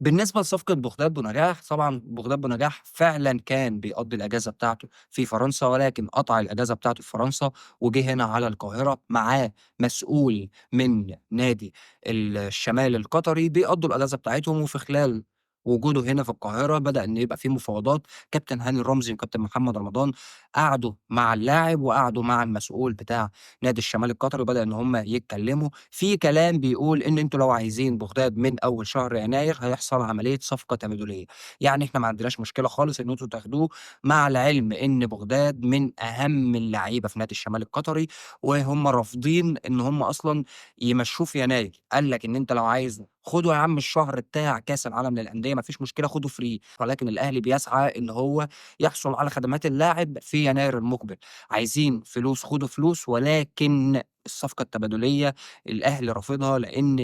بالنسبة لصفقة بوغداد بونجاح، طبعًا بوغداد بونجاح فعلًا كان بيقضّي الأجازة بتاعته في فرنسا، ولكن قطع الأجازة بتاعته في فرنسا وجه هنا على القاهرة، معاه مسؤول من نادي الشمال القطري، بيقضّوا الأجازة بتاعتهم، وفي خلال وجوده هنا في القاهرة بدأ إن يبقى في مفاوضات. كابتن هاني رمزي وكابتن محمد رمضان قعدوا مع اللاعب وقعدوا مع المسؤول بتاع نادي الشمال القطري، وبدأ إن هم يتكلموا. في كلام بيقول إن أنتم لو عايزين بوغداد من أول شهر يناير هيحصل عملية صفقة تبادلية، يعني إحنا ما عندناش مشكلة خالص إن أنتم تاخدوه، مع العلم إن بوغداد من أهم اللعيبة في نادي الشمال القطري، وهم رافضين إن هم أصلًا يمشوه في يناير. قال لك إن أنت لو عايزه خده يا عم الشهر بتاع كأس العالم للأندية ما فيش مشكلة، خده free، ولكن الأهلي بيسعى إن هو يحصل على خدمات اللاعب في يناير المقبل. عايزين فلوس خدوا فلوس، ولكن الصفقة التبادلية الأهلي رافضها، لأن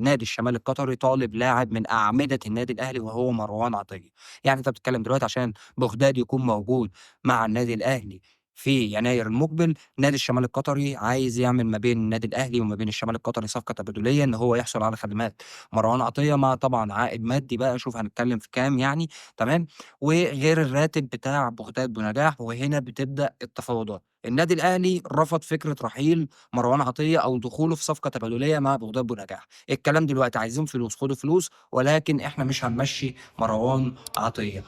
نادي الشمال القطري طالب لاعب من أعمدة النادي الأهلي وهو مروان عطية. يعني أنت بتتكلم دلوقتي عشان بوغداد يكون موجود مع النادي الأهلي في يناير المقبل، نادي الشمال القطري عايز يعمل ما بين النادي الأهلي وما بين الشمال القطري صفقة تبادلية إن هو يحصل على خدمات مروان عطية، مع طبعًا عائد مادي بقى، شوف هنتكلم في كام يعني، تمام، وغير الراتب بتاع بوغداد بونجاح. وهنا بتبدأ التفاوضات. النادي الأهلي رفض فكرة رحيل مروان عطية أو دخوله في صفقة تبادلية مع بوغداد بونجاح. الكلام دلوقتي عايزين فلوس خدوا فلوس، ولكن إحنا مش هنمشي مروان عطية.